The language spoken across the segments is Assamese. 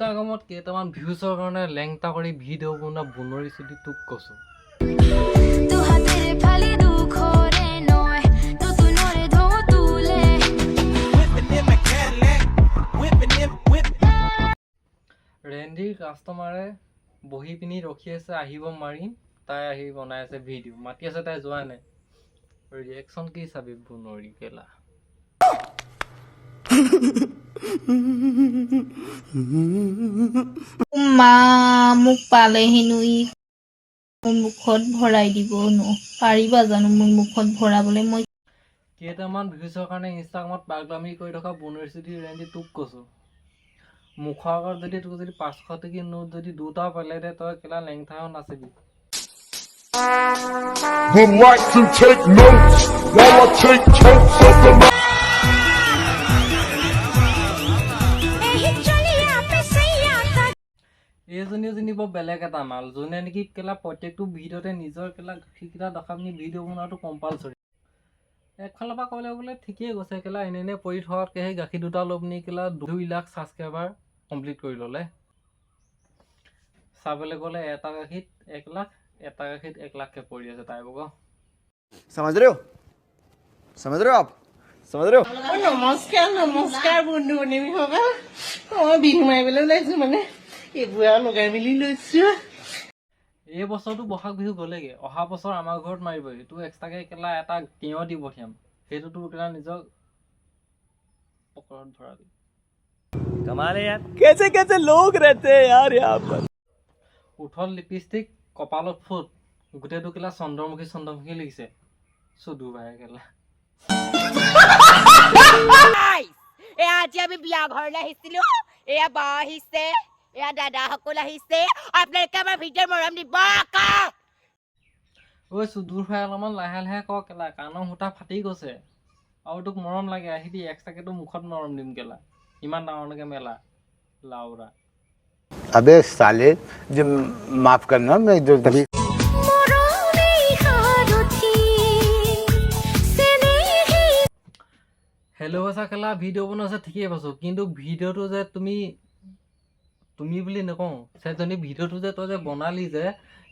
ইনষ্টাগ্ৰামত কেইটামান ভিউজৰ কাৰণে লেংটা কৰি ভিডিঅ' বনোৱা বনৰী চুলি তোক কৈছোঁ। দুহাতেৰ ফালি দুখৰে নয় নতুনৰে ঢৌ তোলে। Whipping in my Cadillac, whipping in, whipping. ৰেণ্ডিৰ কাষ্টমাৰে বহি পিনি ৰখি আছে, আহিব মাৰিম। তাই আহি বনাই আছে ভিডিঅ', মাতি আছে, তাই যোৱা নাই। ৰিয়েকশ্যন কি চাবি বনৰী কেলা। মা, মোক পালে হেনো ই মোৰ মুখত ভৰাই দিব ন? পাৰিবা জানো মোৰ মুখত ভৰাবলৈ? মই কেইটামান ভিউজৰ কাৰণে ইনষ্টাগ্ৰামত পাগলামি কৰি থকা বনৰী চুটি ৰেণ্ডি তোক কৈছোঁ, মুখৰ আগত যদি তোক যদি 500 টকীয়া নোট যদি দুটাও পেলাই দে, তই কেলা লেংটা হৈ নাচিবি। Would like to take notes while I take totes of the এহি চলিয়া পেছাইয়া। এইজনীও যেনিবা বেলেগ এটা মাল, যোনে নেকি কেলা প্ৰত্যেকটো ভিডিঅ'তে নিজৰ কেলা গাখীৰকেইটা দেখাই পিনি ভিডিঅ' বনোৱাটো কম্পালচৰি। একফালৰ পৰা ক'বলৈ গ'লে ঠিকেই কৈছে। কেলা এনে এনে পৰি থকাতকৈ সেই গাখীৰ দুটা লৈ পিনি কেলা 2 লাখ ছাবস্ক্ৰাইবাৰ কমপ্লিট কৰি ল'লে। চাবলৈ গ'লে এটা গাখীৰত 1 লাখ, এটা গাখীৰত 1 লাখকৈ পৰি আছে তাই বগ। समझ रहे हो? समझ रहे हो आप? समझ रहे हो? নমস্কাৰ, নমস্কাৰ বন্ধু বান্ধৱীসকল। মই বিহু মাৰিবলৈ ওলাইছো, মানে এইবোৰ আৰু লগাই মেলি লৈছো। এই বছৰটো বহাগ বিহু গ'লেগৈ, অহা বছৰ আমাৰ ঘৰত মাৰিবহি। তোৰ এক্সট্ৰাকৈ কেলা এটা তিয়হ দি পঠিয়াম, সেইটো তোৰ কেলা নিজৰ পকৰত ভৰাবি। कमाल है यार। कैसे कैसे लोग रहते हैं यार यहाँ पर। ওঠত লিপষ্টিক, কপালত ফুট, গোটেইটো কেলা চন্দ্ৰমুখী চন্দ্ৰমুখী লিখিছে চুদু ভাই কেলা। এয়া আজি আমি বিয়া ঘৰলৈ আহিছিলো। এয়া বা আহিছে, এয়া দাদাসকল আহিছে। আপোনালোকে আমাৰ ভিডিঅ' মৰম দিব আকৌ। ঐ চুদুৰ ভাই, অলপমান লাহে লাহে ক কেলা, কাণৰ সূতা ফাটি গৈছে। আৰু তোক মৰম লাগে, আহিবি, এক্সট্ৰাকে তোৰ মুখত মৰম দিম কেলা। ইমান ডাঙৰকে মেলা লাওৰা। अबे साले, जो माफ करना, मैं जो तभी মৰমেই সাৰথি চেনেহী। হেল্ল' বাচা কেলা, ভিডিঅ' বনাইছে ঠিকেই পাইছোঁ, কিন্তু ভিডিঅ'টো যে তুমি, তুমি বুলি নকওঁ, চেজনী, ভিডিঅ'টো যে তই যে বনালি যে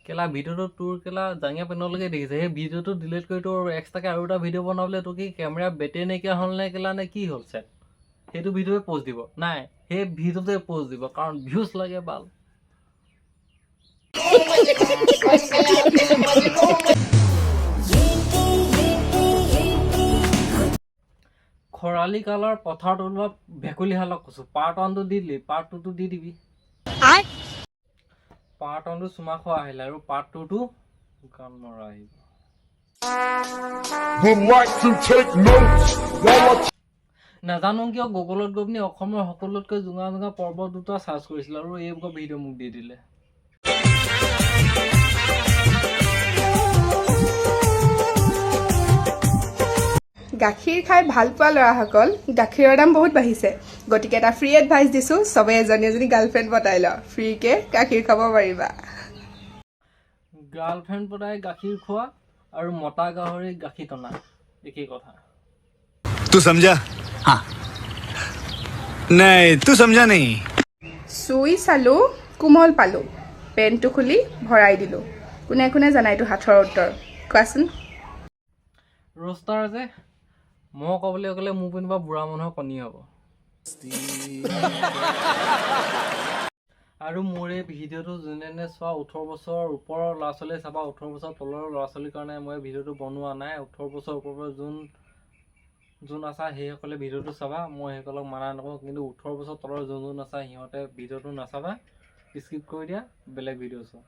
কেলা, ভিডিঅ'টো তোৰ কেলা জাঙিয়া পেনলৈকে দেখিছে। সেই ভিডিঅ'টো ডিলিট কৰি তোৰ এক্সট্ৰাকৈ আৰু এটা ভিডিঅ' বনাবলৈ তোৰ কি কেমেৰা বেটেৰী নাইকিয়া হ'ল নে কেলা, নে কি হ'ল চেট? সেইটো ভিডিঅ'ৱে প'ষ্ট দিব নাই, সেই ভিডিঅ'টোৱে প'ষ্ট দিব, কাৰণ ভিউজ লাগে বাল। খৰালি কালৰ পথাৰত ওলোৱা ভেকুলীশালক কৈছোঁ, পাৰ্ট ওৱানটো দি দিলি, পাৰ্ট টুটো দি দিবি। পাৰ্ট ওৱানটো চুমা খোৱা আহিলে আৰু পাৰ্ট টুটো গান মৰা আহিব। Would like to take notes while I নাজানো কিয় গুগলত গৈ পিনি অসমৰ সকলোতকৈ জোঙা জোঙা পৰ্বত দুটা চাৰ্চ কৰিছিলোঁ আৰু এইবোৰ ভিডিঅ' মোক দি দিলে। গাখীৰ খাই ভাল পোৱা ল'ৰাসকল, গাখীৰৰ দাম বহুত বাঢ়িছে। গতিকে এটা ফ্ৰী এডভাইচ দিছোঁ, চবে এজনী এজনী গাৰ্লফ্ৰেণ্ড পতাই ল, ফ্ৰীকে গাখীৰ খাব পাৰিবা। গাৰ্লফ্ৰেণ্ড পতাই গাখীৰ খোৱা আৰু মতা গাহৰি গাখীৰ টনা একেই কথা। तू समझा? हाँ, नहीं, तू समझा नहीं। চুই চালোঁ, কোমল পালোঁ, পেণ্টটো খুলি ভৰাই দিলোঁ। কোনে কোনে জানা এইটো সাঁথৰৰ উত্তৰ, কোৱাচোন। ৰোষ্টাৰ যে মই ক'বলৈ গ'লে মোৰ কোনোবা বুঢ়া মানুহৰ কণী হ'ব। আৰু মোৰ এই ভিডিঅ'টো যোনে যোনে চোৱা, 18 বছৰৰ ওপৰৰ ল'ৰা ছোৱালীয়ে চাবা। 18 বছৰ তলৰ ল'ৰা ছোৱালীৰ কাৰণে মই ভিডিঅ'টো বনোৱা নাই। 18 বছৰ ওপৰৰ যোন যোন আছা, সেইসকলে ভিডিঅ'টো চাবা, মই সেইসকলক মানা নকৰোঁ। কিন্তু 18 বছৰ তলৰ যোন যোন আছা, সিহঁতে ভিডিঅ'টো নাচাবা, স্কিপ কৰি দিয়া, বেলেগ ভিডিঅ' চোৱা।